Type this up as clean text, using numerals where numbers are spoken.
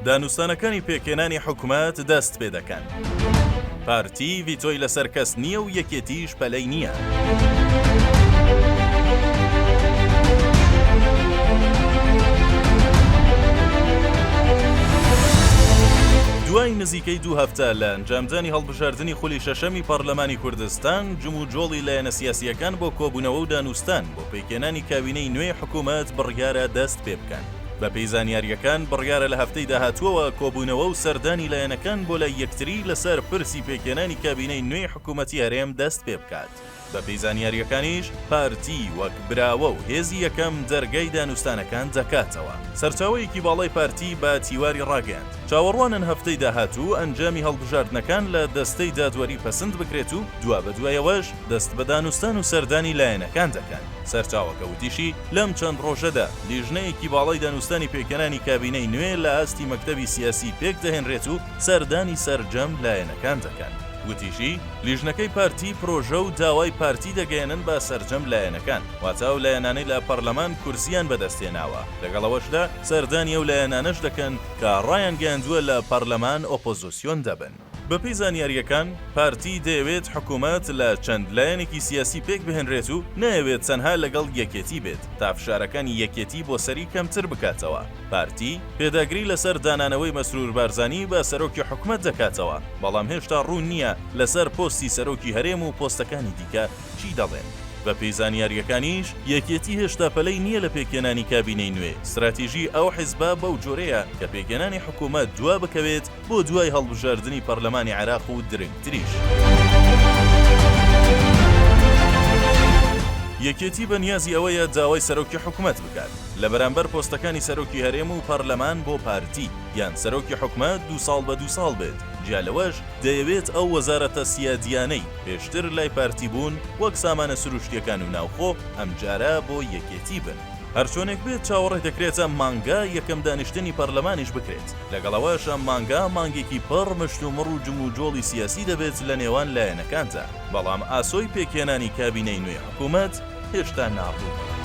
دانوستانەکانی پێکهێنانی حکومەت دەست پێدەکەن. پارتی ڤیتۆی لەسەر کەس نییە و یەکێتیش پەلەی نییە. دوای نزیکەی دوو هەفتە لە ئەنجامدانی هەڵبژاردنی خولی شەشەمی پەڕلەمانی کوردستان، جموجۆڵی لایەنە سیاسییەکان بۆ کۆبوونەوە و دانوستان بۆ پێکهێنانی کابینەی نوێی حکوومەت بڕیارە دەست پێبکەن. بەپێی زانیارییەکان، بڕیارە لە هەفتەی داهاتووەوە کۆبوونەوە و سەردانی لایەنەکان بۆ لای یەکتری لەسەر پرسی پێکهێنانی کابینەی نوێی حکوومەتی هەرێم دەست پێبکات. بەپێی زانیارییەکانیش، پارتی وەک براوە و هێزی یەکەم دەرگای دانوستانەکان دەکاتەوە. سەرچاوەیەکی باڵای پارتی بە تیواری ڕاگەیاند، چاوەڕوانن هەفتەی داهاتوو ئەنجامی هەڵبژاردنەکان لە دەستەی دادوەری پەسند بکرێت و دوابەدوای ئەوەش دەست بە دانوستان و سەردانی لایەنەکان دەکەن. سەرچاوەکە وتیشی، لەم چەند ڕۆژەدا لیژنەیەکی باڵای دانوستانی پێکهێنانی کابینەی نوێ لە ئاستی مەکتەبی سیاسی پێکدەهێنرێت و سەردانی سەرجەم لایەنەکان دەکەن. وتیشی، لیژنەکەی پارتی پرۆژە و داوای پارتی دەگەیەنن بە سەرجەم لایەنەکان، واتە ئەو لایەنانەی لە پەرلەمان کورسییان بەدەستهێناوە، لەگەڵ ئەوەشدا سەردانی ئەو لایەنانەش دەکەن کە ڕایانگەیاندووە لە پەرلەمان ئۆپۆزۆسیۆن دەبن. بەپێی زانیارییەکان، پارتی دەیەوێت حکومەت لە چەند لایەنێکی سیاسی پێکبهێنرێت و نایەوێت تەنها لەگەڵ یەکێتی بێت تا فشارەکانی یەکێتی بۆ سەری کەمتر بکاتەوە. پارتی پێداگری لەسەر دانانەوەی مەسرور بارزانی بە سەرۆکی حکومەت دەکاتەوە، بەڵام هێشتا ڕوون نییە لەسەر پۆستی سەرۆکی هەرێم و پۆستەکانی دیکە چی دەڵێن. بەپێی زانیارییەکانیش، یەکێتی هێشتا پەلەی نییە لە پێکهێنانی کابینەی نوێ، ستراتیژی ئەو حزبە بەو جۆرەیە کە پێکهێنانی حکومەت دوا بکەوێت بۆ دوای هەڵبژاردنی پەرلەمانی عێراق و درەنگتریش. یەکێتی بە نیازی ئەوەیە داوای سەرۆکی حکومەت بکات لە بەرامبەر پۆستەکانی سەرۆکی هەرێم و پەرلەمان بۆ پارتی، یان سەرۆکی حکومەت دوو ساڵ بە دوو ساڵ بێت، جیا لەوەش دەیەوێت ئەو وەزارەتە سیادییانەی پێشتر لای پارتی بوون وەک سامانە سروشتییەکان و ناوخۆ ئەمجارە بۆ یەکێتی بن. هەرچۆنێک بێت چاوەڕێ دەکرێت ئەم مانگە یەکەم دانیشتنی پەرلەمانیش بکرێت، لەگەڵ ئەوەش ئەم مانگە مانگێکی پڕ مشتومڕ و جموجۆڵی سیاسی دەبێت لە نێوان لایەنەکاندا، بەڵام ئاسۆی پێکهێنانی کابینەی نوێی حکومەت هێشتا ناڕوونە.